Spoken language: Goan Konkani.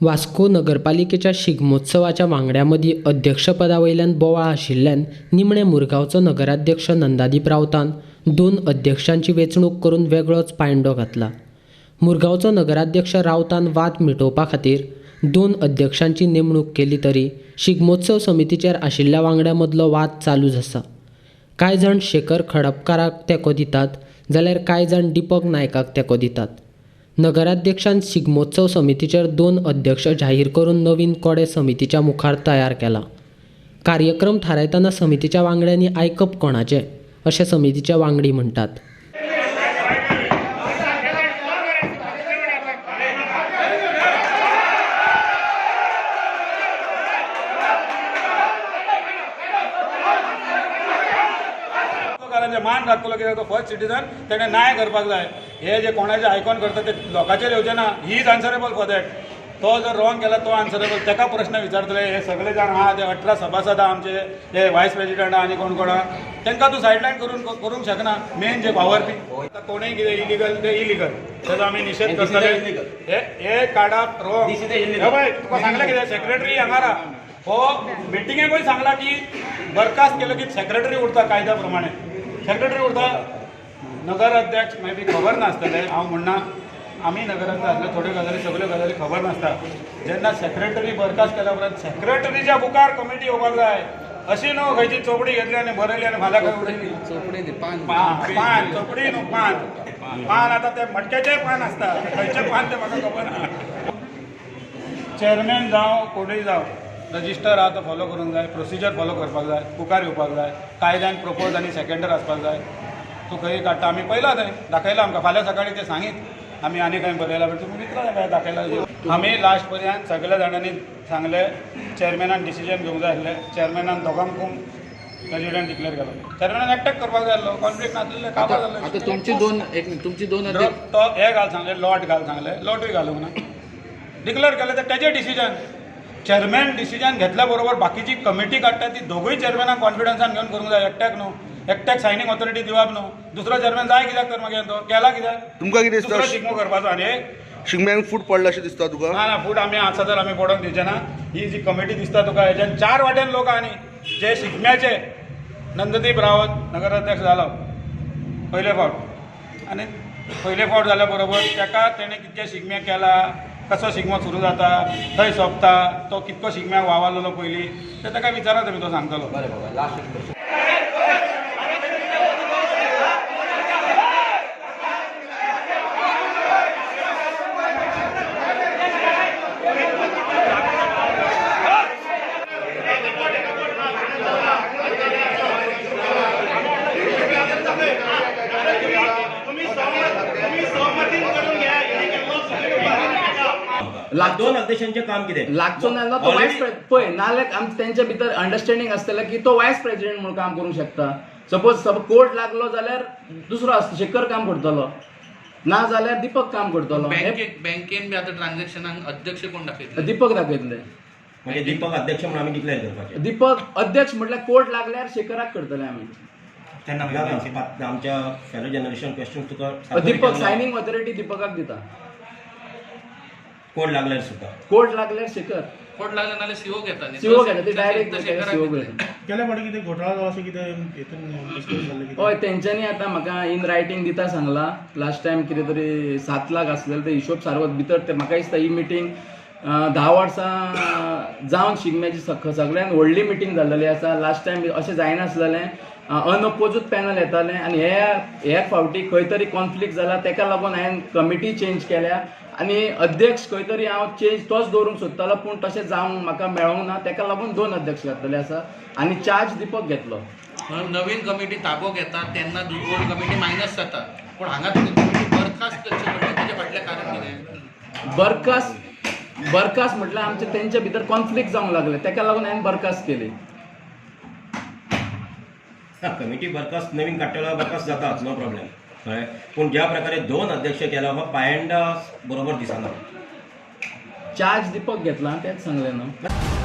वास्को नगरपालिकेच्या शिगमोत्सवाच्या वांगड्यां मदीं अध्यक्षपदा वयल्यान बोवाळ आशिल्ल्यान निमणें मुरगांवचो नगराध्यक्ष नंदादीप रावतान दोन अध्यक्षांची वेंचणूक करून वेगळोच पायंडो घातला. मुरगांवचो नगराध्यक्ष रावतान वाद मिटोवपा खातीर दोन अध्यक्षांची नेमणूक केली तरी शिगमोत्सव समितीचेर आशिल्ल्या वांगड्यां मदलो वाद चालूच आसा. कांय जाण शेखर खडपकाराक तेंको दितात जाल्यार कांय जाण दीपक नायकाक तेंको दितात. नगराध्यक्षान शिगमोत्सव समितीचेर दोन अध्यक्ष जाहीर करून नवीन कोडे समितीच्या मुखार तयार केला. कार्यक्रम थारायतना समितीच्या वांगड्यांनी आयकप कोणाचें अशें समितीचे वांगडी म्हणटात. मान राखतलो कित्याक तो फर्स्ट सिटीजन, तेणें न्याय करपाक जाय. हे जे कोणाचे आयकॉन करता ते लोकांचेर येवचे ना. He is answerable for that. तो जर रॉंग केला तो आन्सरेबल, ताका प्रश्न विचारतले. हे सगळे जाण आहा ते 18 सभासद आहा आमचे, हे वायस प्रेसिडेंट आहा आनी कोण कोण आहा, तांकां तूं सायडलायन करूंक शकना. मेन जे वावरपी आतां कोणूय कितें इलिगल तें इलिगल, तेजो आमी निशेध करतले. हे काडप रॉंग. हे पळय तुका सांगलें कितें, सेक्रेटरी हांगा राहा. हो मिटिंगेकूय सांगला की बरखास्त केलो की सेक्रेटरी उरता, कायद्या प्रमाणे सेक्रेटरी उरता. नगराध्यक्ष मे बी खबर नासतलें, हांव म्हणना आमी नगराध्यक्ष आसले थोड्यो गजाली सगळ्यो गजाली खबर नासता. जेन्ना सेक्रेटरी बरखास्त केल्या उपरांत सेक्रेटरीच्या बुकार कमिटी येवपाक जाय, अशी न्हू खंयची चोपडी घेतली आनी बरयली आनी फाल्यां खंय उडयली. चोपडी न्ही, पान. पान चोपडी न्हू, पान पान. आतां तें मटक्याचेंय पान आसता, खंयचें पान तें म्हाका खबर ना. चेअरमॅन जावं कोणूय जावं, रजिस्टर आहा तो फॉलो करूंक जाय, प्रोसिजर फॉलो करपाक जाय, मुखार येवपाक जाय, कायद्यान प्रपोज आनी सेकंडर आसपाक जाय. तूं खंय काडटा आमी पळयला, थंय दाखयला आमकां. फाल्यां सकाळीं तें सांगीत आमी आनी खंय बरयला, पण तुमी कितलो दाखयला. आमी लास्ट पर्यंत सगल्या जाणांनी सांगलें चेअरमॅनान डिसिजन घेवंक जाय आसलें. चेअरमॅनान दोगांकूय प्रेसिडेंट डिक्लेअर केलो. चेअरमॅनान एकट्याक करपाक जाय आसलो, कॉन्फ्लिक्ट नासलें, काबार जाल्लें. आतां तुमची दोन, एक मिनिट, तुमची दोन अध्यक्ष तो हे घाल सांगलें, लॉट घाल सांगलें, लॉटूय घालूंक ना. डिक्लेअर केलें तर तेजें डिसिजन. चेअरमॅन डिसिजन घेतल्या बरोबर बाकीची कमिटी काडटा ती दोगूय चेअरमॅनाक कॉन्फिडन्सान घेवन करूंक जाय, एकट्याक न्हू. एकट्याक सायनींग ऑथॉरिटी दिवप न्हू. दुसरो चेअरमॅन जाय कित्याक तर मागीर तो केला कित्याक तुमकां कितें दुसरो दिसता, शिगमो करपाचो आनी एक शिगम्यांक फूट पडला अशें दिसता तुका? ना ना, फूट आमी आसा तर आमी पडोवंक दिवचे ना. ही जी कमिटी दिसता तुका, हेज्यान 4 वाट्यान लोक आहा न्ही जे शिगम्याचे. नंददीप रावत नगराध्यक्ष जालो पयले फावट, आनी पयले फावट जाल्या बरोबर ताका तेणें कितके शिगमे केला, कसो शिगमो सुरू जाता, खंय सोंपता, तो कितको शिगम्याक वावरलेलो पयलीं, तें ताका विचारा तुमी, तो सांगतलो. बरें बाबा, लास्ट एक प्रश्न. दोन अध्यक्षांचें काम कितें लागचो ना जाल्यार तो वायस पळय, नाल्यार आम तेंच्या भितर अंडरस्टँडींग आसतलें की तो वायस प्रेसिडेंट म्हणून काम करूंक शकता. सपोज कोर्ट लागलो जाल्यार दुसरो आसता, शेखर काम करतलो, ना जाल्यार दीपक काम करतलो. बँकेन बी आतां ट्रान्झॅक्शनाक अध्यक्ष कोण दाखयतले? दीपक दाखयतले. म्हणजे दीपक अध्यक्ष म्हणून आमी डिक्लेअर करपाचें. दीपक अध्यक्ष म्हटल्यार कोर्ट लागल्यार शेखराक करतले आमी. तेन्ना आमच्या फेलो जनरेशन क्वेश्चन तुका, दीपक सायनींग ऑथॉरिटी दीपकाक दिता. कोड लागल्यार सुद्दां कोर्ट लागल्यार शेखर. कोर्ट लागले नाल्यार सीओ घेता न्ही. सीओ घेता, ते डायरेक्ट सीओ घेता. गेल्या फावटी कितें घोटाळा जाला अशें कितें हेतून डिस्कस जाल्लें कितें? हय, तेंच्यांनी आतां म्हाका इन रायटींग दिता सांगला. लास्ट टायम कितें तरी 7 लाख आसलेले ते हिशोब सारको भितर. ते म्हाका दिसता ही मिटींग 10 वर्सां जावन शिगम्याची सगळ्यान व्हडली मिटींग जाल्लेली आसा. लास्ट टायम अशें जायनासलेलें, अनअपोजूच पॅनल येतालें आनी हे फावटी खंय तरी कॉन्फ्लिक्ट जाला, तेका लागून हांवें कमिटी चेंज केल्या आनी अध्यक्ष खंय तरी हांव चेंज तोच दवरूंक सोदतालो, पूण तशें जावंक म्हाका मेळोंक ना. तेका लागून 2 अध्यक्ष घातलेले आसा आनी चार्ज दीपक घेतलो. म्हणून नवीन कमिटी ताबो घेता तेन्ना ओल्ड कमिटी मायनस जाता, पूण हांगा तुका कमिटी बरखास्त करची पडली, तेजे फाटलें कारण कितें? बरखास्त म्हटल्यार आमचे तेंच्या भितर कॉन्फ्लिक्ट जावंक लागले, तेका लागून हांवें बरखास्त केली. कमिटी बरखास्त नवीन काडटलो बरखास्त जातात, नो प्रॉब्लेम, कळ्ळें. पूण ज्या प्रकारे 2 अध्यक्ष केला हो पायंडा बरोबर दिसना. चार्ज दीपक घेतला तेच सांगलें न्हू.